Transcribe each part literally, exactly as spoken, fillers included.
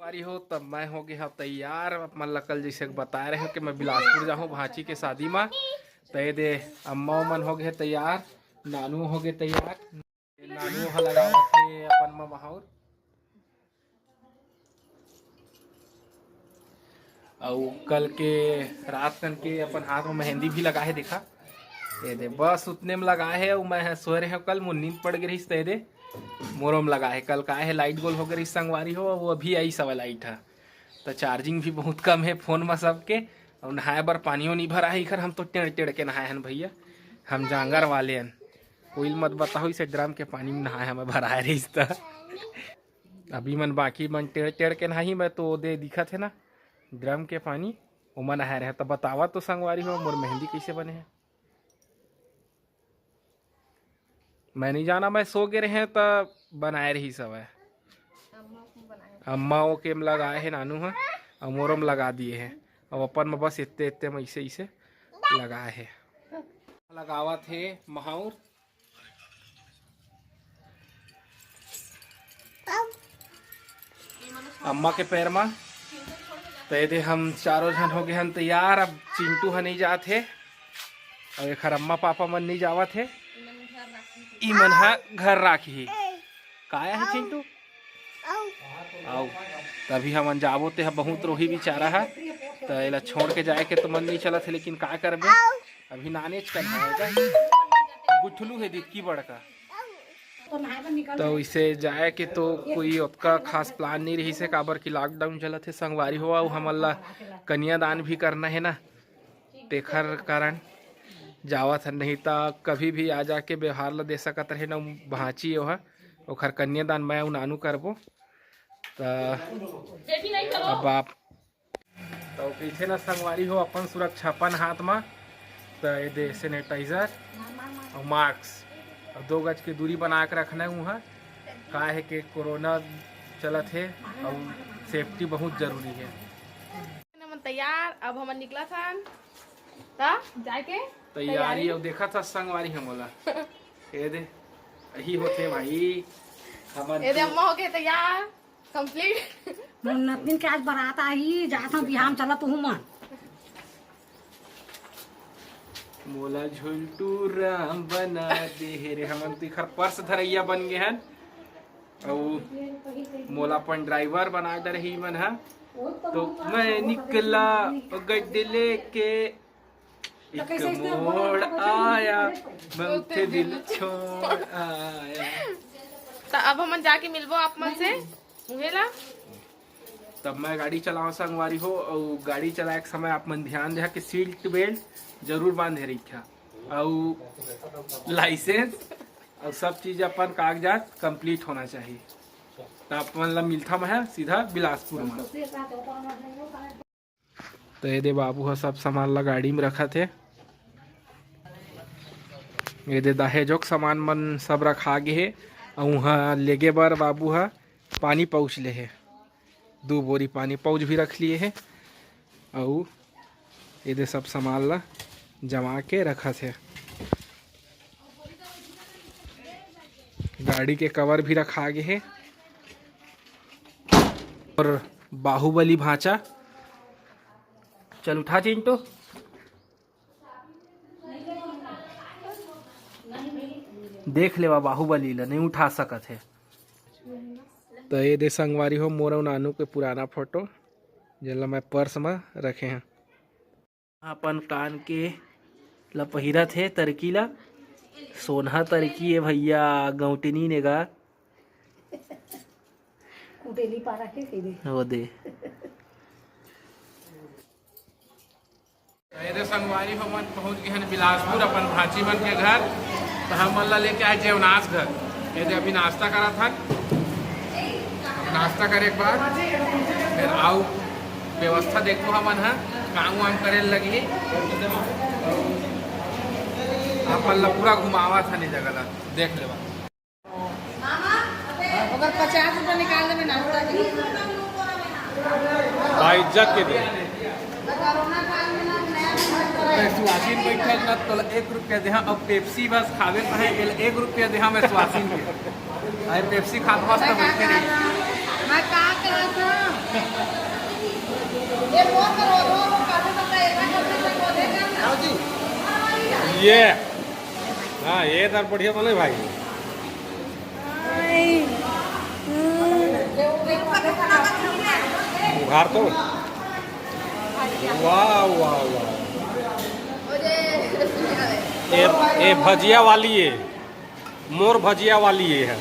अरे हो, तब मैं हो गे हव तैयार। अपन ला कल जैसे बताए रहे कि मैं बिलासपुर जाहूँ भांची के शादी मा, त ये दे अम्मा मन हो गे तैयार, नानू हो गे तैयार। नानू ह लगावत हे अपन म माहौर। अउ कल के रात कन के अपन हाथ म मेहंदी भी लगा हे, देखा। ये दे, बस उतने म लगा हे। अउ मैं ह सोए रहे हव कल, मोर नींद पड़ गे रहिस, त ये दे, मोरो म लगा हे। कल का हे, लाइट गोल हो गे रहिस संगवारी हो, अउ अभी आइस हवय लाइट ह। त चार्जिंग भी बहुत कम हे फोन म सबके। अउ नहाए बर पानियो नइ भरा हे इखर, हम तो टेढ़ टेढ़ के नहाए हन भैया, हम जांगर वाले हन। कोई ल मत बताहू, इसे ड्रम के पानी म नहाए हमें भराए रहिस त। अभी मन बाकी मन टेढ़ टेढ़ के नहाही, मैं तो दे दिखत हे ना ड्रम के पानी, ओमा नहाए रहे। त बतावा तो संगवारी हो, मोर मेहंदी कैसे बने हे? मैं नहीं जाना, मैं सो गे रहे त बनाए रहिस हवय। अम्मा ओ के म लगाए हे नानू ह, अउ मोरो म लगा दिए हे। अब अपन म बस इत्ते इत्ते म इसे इसे लगाए हे। लगावत हे माहौर। अम्मा के पैर मा। त ये दे हम चारों झन हो गे हन तैयार। अब चिंटू ह नहीं जात हे, अउ एखर अम्मा पापा मन नहीं जावत हे। ई मन ह घर राखही। काय हे चिंटू? आओ। तभी हमन जाबो, ते ह बहुत रोही बेचारा ह। त एला छोड़ के जाए के तो मन नहीं चलत हे, लेकिन का करबे, अभी नानेच कन हे, गुठलू हे दिक्की बड़का। तो इसे जाए के तो कोई ओतका खास प्लान नहीं रहिस हे, काबर कि लॉकडाउन चलत हे संगवारी हो, अउ हमन ला कन्यादान भी करना हे ना, तेखर कारण जावत हन, नहीं त कभी भी आ जाके व्यवहार ला दे सकत रहे ना भांची ओहा। ओखर कन्यादान मैं अउ नानू करबो। त अब आप तो कहिथे ना संगवारी हो, अपन सुरक्षा अपन हाथ मा। त ये दे सैनिटाइजर अउ मास्क अउ दो गज के दूरी बना के रखना है उहाँ, काहे के कोरोना चलत हे अउ सेफ्टी बहुत जरूरी है। हमन तैयार, अब हमन निकलत हन। त जाए के तैयारी। तैयारी। अउ देखत हस संगवारी हो मोला, ये दे, यही होथे भाई, हमन ये दे, अम्मा हो गए तैयार। कंप्लीट। मोर नतनिन के आज बरात आही, जात हूँ बिहान, चलत हूँ मन। मोला झुलटू राम बना दे हे रे, हमन तो इखर पर्स धरैया बन गे हन। अउ मोला अपन ड्राइवर बना डरही मन ह। तो मैं निकला गड्डी लेके, एक मोड़ आया, मैं उठे दिल छोड़ आया। त अब हमन जाके मिलबो आप मन से, उहे ला। तब मैं गाड़ी चलाओ संगवारी हो, अउ गाड़ी चलाए के समय आप मन ध्यान देहा कि सीट बेल्ट जरूर बांधे रखा, अउ लाइसेंस अउ सब चीज अपन कागजात कंप्लीट होना चाहिए। त आप मन ला मिलथा मैं सीधा बिलासपुर में। तो ये दे बाबू ह सब सामान ला गाड़ी में रखत हे। ये दे दहेजो के सामान मन सब रखा गे हे। अउ उहाँ लेगे बर बाबू ह पानी पाउच ले हे, दू बोरी पानी पाउच भी रख लिए हे। अउ ये दे सब सामान ला जमा के रखत हे। गाड़ी के कवर भी रखा गे हे। और बाहुबली भांचा, चल उठा चिंटू, देख लेवा बाहुबली ला, नहीं उठा सकत हे। तो ये दे संगवारी हो, मोर अउ नानू के पुराना फोटो, जेला मैं पर्स में रखे हैं। अपन कान के ला पहिरत हे तरकी ला, सोनहा तरकी ए भैया, गौंटनी ने गा। कुटेली पारा के कह दे। वो दे। ये दे संगवारी हो, मन पहुंच गए हैं बिलासपुर अपन भांची मन के घर। तो हम मन ला लेके आए जेवनास घर। ये दे अभी नाश्ता करा था, नाश्ता करे के बाद फिर आउ व्यवस्था देखो हमन ह, काम वाम करे लगही। अपन ला पूरा घुमावा था नी जगह ला, देख लेवा। ओकर पचास रुपया निकाल देबे नाश्ता के। भाई इज्जत के दे। मैं सुहासिन बैठल न तोला एक रुपया देहा, अब पेप्सी बस खावे पहे, एला एक रुपया देहा मैं सुहासिन के। अरे पेप्सी खात बस तो बैठे रही। मैं का कहत हूँ? ये, हाँ, ये इधर बढ़िया बने भाई। उघार तो। वाह, वाह, वाह। ये, ये भजिया वाली है, मोर भजिया वाली ये है।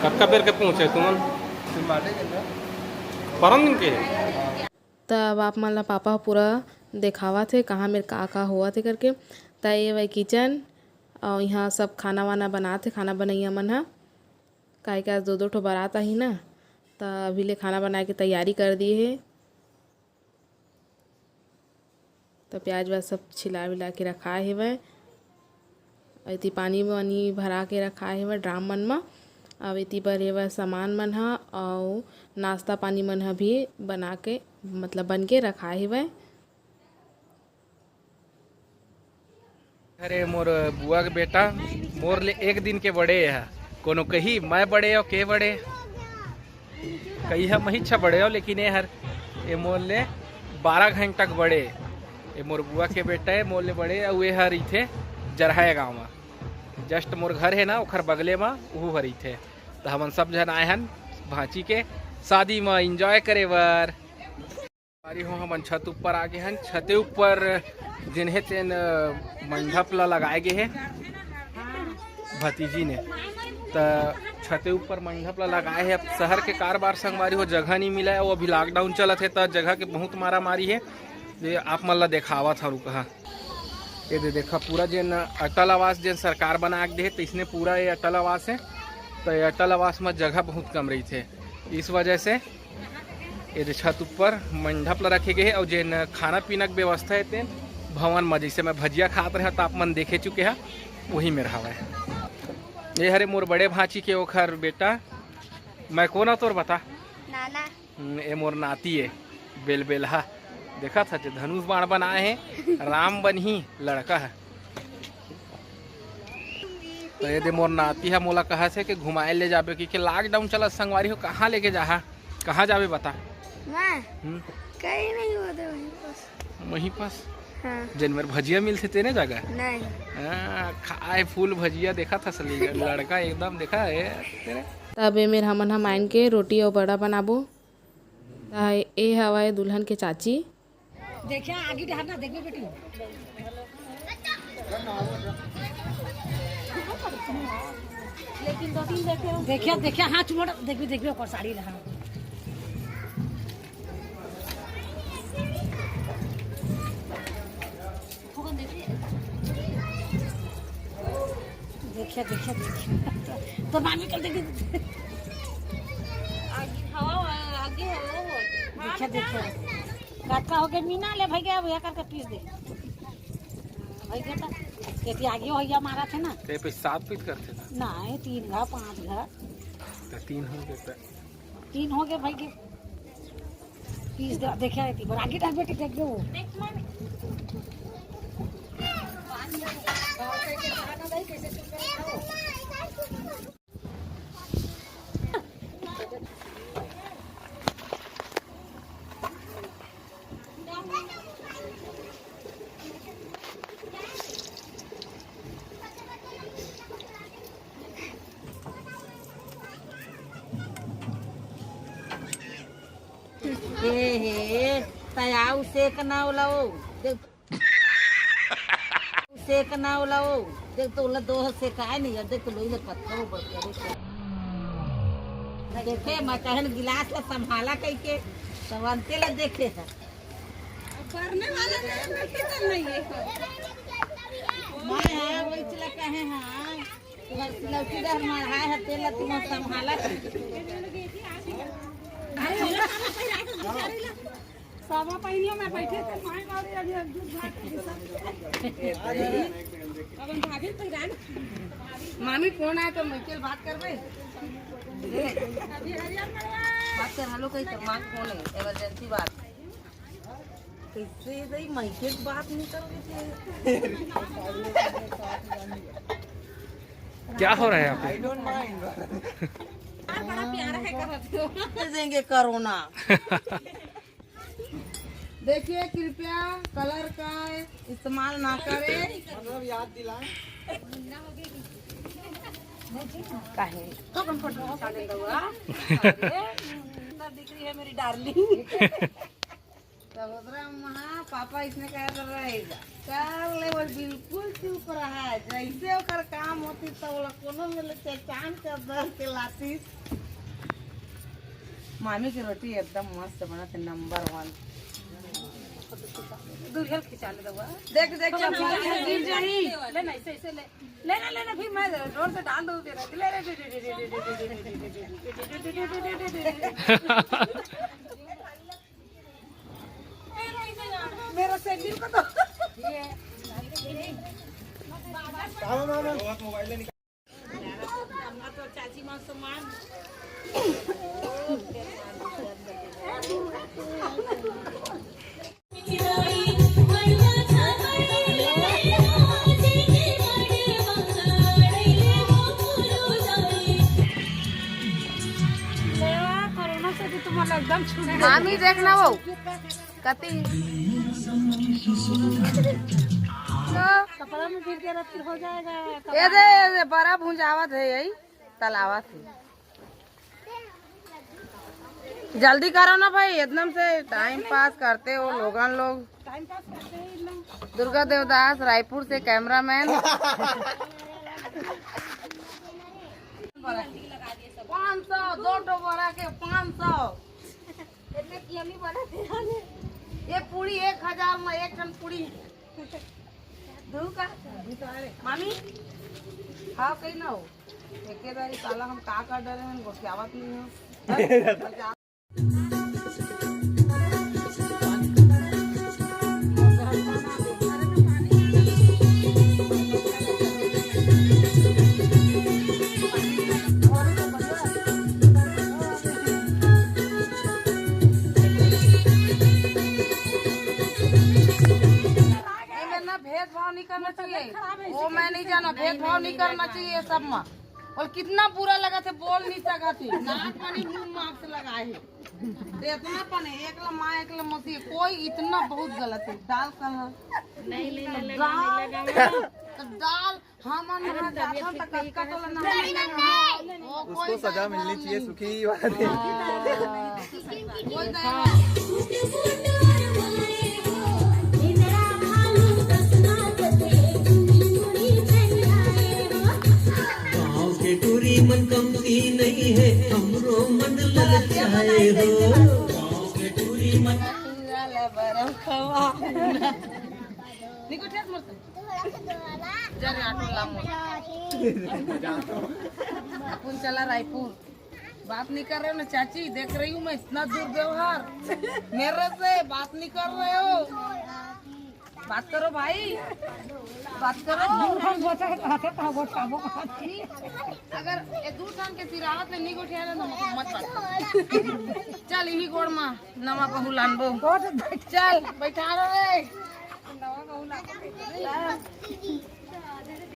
कतका बेर के पहुँचे तुमन? परन दिन के? त अब आप मन ला पापा ह पूरा देखावत हे, कहाँ मेर का का होवत हे करके। त ये वही किचन, अउ यहाँ सब खाना वाना बनात हे, खाना बनैया मन ह, काहे कि आज दो दो ठो बारात आही ना, त अभी ले खाना बनाए के तैयारी कर दिए हे। त प्याज व्याज सब छिला विला के रखाए हेवय। अउ एती पानी वानी भरा के रखाए हेवय ड्राम मन म। अउ एती बर हेवय सामान मन ह, अउ नाश्ता पानी मन ह भी बना के, मतलब, बन के रखाए हेवय। अरे मोर बुआ के बेटा, मोर ले एक दिन के बड़े हे। कोनो कही मैं बड़े अउ के बड़े? कही हम ही अच्छा बड़े हो, लेकिन ये हर, ये मोर ले बारह घंटा के बड़े। ये मोर बुआ के बेटा हे, मोर ले बड़े, अउ ये हर इथे जरहाया गाँव में। Just मोर घर हे ना, ओखर बगले में, उहू हर इथे। त हमन सब झन आए हन भांची के शादी में enjoy करे बर। संगवारी हो, हमन छत ऊपर आ गे हन। छते ऊपर जेन हे तेन, अ, मंडप ला लगाए गे हे भतीजी ने। त छते ऊपर मंडप ला लगाए हे। अब शहर के कारबार संगवारी हो, जगह नहीं मिला हे। वो अभी lockdown चलत हे, त जगह के बहुत मारा मारी हे। ये आप मन ला देखावत हूँ, रुका। ये दे देखा, पूरा जेन अटल आवास जेन सरकार बना के दे हे, त इसने पूरा ये अटल आवास हे। त ये अटल आवास में जगह बहुत कम रही थे, इस वजह से ये दे छत ऊपर मंडप ला रखे गए हे, अउ जेन खाना पीना के व्यवस्था हे तेन भवन म, जैसे मैं भजिया खात रहे त आप मन देखे चुके हा, वही मेर हवय। ये हरे मोर बड़े भांची के ओखर बेटा। मैं कोन हव तोर बता? नाना। हम्म, ये मोर नाती हे, बेलबेलहा। देखत हच, धनुष बाण बनाए हे, राम बनही लड़का हे। त ये दे मोर नाती ह मोला कहत हे कि घुमाए ले जाबे, कि, कि lockdown चलत संगवारी हो, कहाँ लेके जाहा, कहाँ जाबे बता? मैं? हम्म। कहीं नहीं होते, वहीं पास। वहीं पास? हाँ। जेन मेर भजिया मिलथे तेने जगह? नहीं। हाँ, खाए full भजिया, देखत हस लड़का एकदम, देखा हे तेरे। तब ए मेर हमन ह मायन के रोटी अउ बड़ा बनाबो। त ए हवय दुल्हन के चाची। देखिया, आगे डहर ना देखबे बेटी। देखिया, देखिया, हाँ, चुमड़, देखबे, देखबे, ओकर साड़ी रहा। देखिया, देखिया, देखिया। तो मामी कर देगी। आगे हवा, आगे हवा हो। देखिया, देखिया। रात का हो गया, मीना ले भैया, भैया करके पीस दे। भैया तो, कहती आगे भैया मारा थे ना। ते पे सात पीत करते ना। ना, ये तीन घा, पाँच घा। तो तीन हो गए तो। तीन हो गए भाई के। पीस दे, देखिया रहती, पर आगे डाल बेटी, देख लो। हे, हे, तयाऊ सेक ना ओला ओ। देख, सेक ना ओला ओ। देख तो ओला दो सेकाय नहीं, अब देख तो लोई ले पत्थर ऊपर करे। देखे, मैं कहन गिलास ला संभाला कहिके, तब अंते ला देखे है। अब करने वाला नहीं है, किचन नहीं है। मैं हाँ, वही चला कहे हाँ। तोहर सिलौटी डहर मढ़ाए ह, तेला तुमन संभाला। सावा पहिनियो में बैठे थे, माई बाबू अभी हम दूध भात के सब। अब हम भाभी पहिरान। मामी फोन आए तो मैं चल बात करबे। अभी हरियर मड़वा। बात कर, हेलो कही तो माँ फोन है, इमरजेंसी बात। कैसे भाई माइके की बात नहीं करोगे थे? क्या हो रहा है यहाँ पे? I don't mind। दे देंगे कोरोना। देखिए, कृपया कलर का इस्तेमाल ना करें। मतलब, याद दिलाएं। काहे? तो हम फोटो खिंचा लेंगे, हुआ। अरे, सुंदर दिख रही है मेरी डार्लिंग। सहोदरा महा, पापा इसने कहा कर रहेगा। कर ले, वो बिल्कुल चुप रहा है। जैसे ओकर काम होती तो वो कोनो में ले पहचान कर दर के लातीस। मामी की रोटी एकदम मस्त बनत है, नंबर वन। दूरियल खिंचा ले दवा। देख, देख, देख, देख, देख, देख, देख। ले ना, ऐसे, ऐसे ले। ले ना, ले ना, फिर मैं जोर से डाल दूँ तेरा। ले, ले, ले। मेरा सैंडल को तो। कोरोना से तो तुम्हारा एकदम छूट गया। मामी देखना वो। कती? तो कपड़ा में गिर गया, फिर हो जाएगा। ये दे, ये दे, बड़ा भुंजावत है यही, तलावत है। जल्दी करो ना भाई, एकदम से टाइम पास करते हो लोगन लोग। टाइम पास करते हैं इन लोग। दुर्गा देवदास रायपुर से कैमरामैन। पाँच सौ, दो ठो बड़ा के पाँच सौ। इतने यम्मी बना थे। ये पूरी एक हजार में एक ठन पूरी। दू का? मामी, हाँ, कहीं ना हो। एके बारी साला हम का कर डरे हैं, गोठियावत नहीं हो। एमे ना भेदभाव नहीं करना चाहिए। वो मैं नहीं जाना, भेदभाव नहीं करना चाहिए सब में। और कितना बुरा लगा थे, बोल नहीं सका थे। नाक मानी मुंह मास्क लगाए है। तो इतना पन है, एक ला माँ, एक ला मौसी, कोई इतना बहुत गलत है। डाल कलर। नहीं, नहीं, नहीं लगा, नहीं लगा। तो डाल, हमन वहाँ जाथन त कतका तोला नंबर नहीं, नहीं, नहीं। वो कोई उसको सजा मिलनी चाहिए, सुखी वाला दिन। हाँ। कोई दया गाँव के टूरी मन कमती नहीं है, हमरो मन ललचाए हो। गाँव के टूरी मन निको ठेस मरते। जा रे, ऑटो ला मोर। अपन चला रायपुर। बात नहीं कर रहे हो ना चाची, देख रही हूँ मैं इतना दुर्व्यवहार। मेरे से बात नहीं कर रहे हो। बात करो भाई, बात करो। अगर ये दू ठन के सिरावत ले नहीं गोठिया ना तो मत बात करो। चल, यही गोड़ मा नवा बहू लानबो। चल, बैठा रहो रे। नवा बहू लानबो।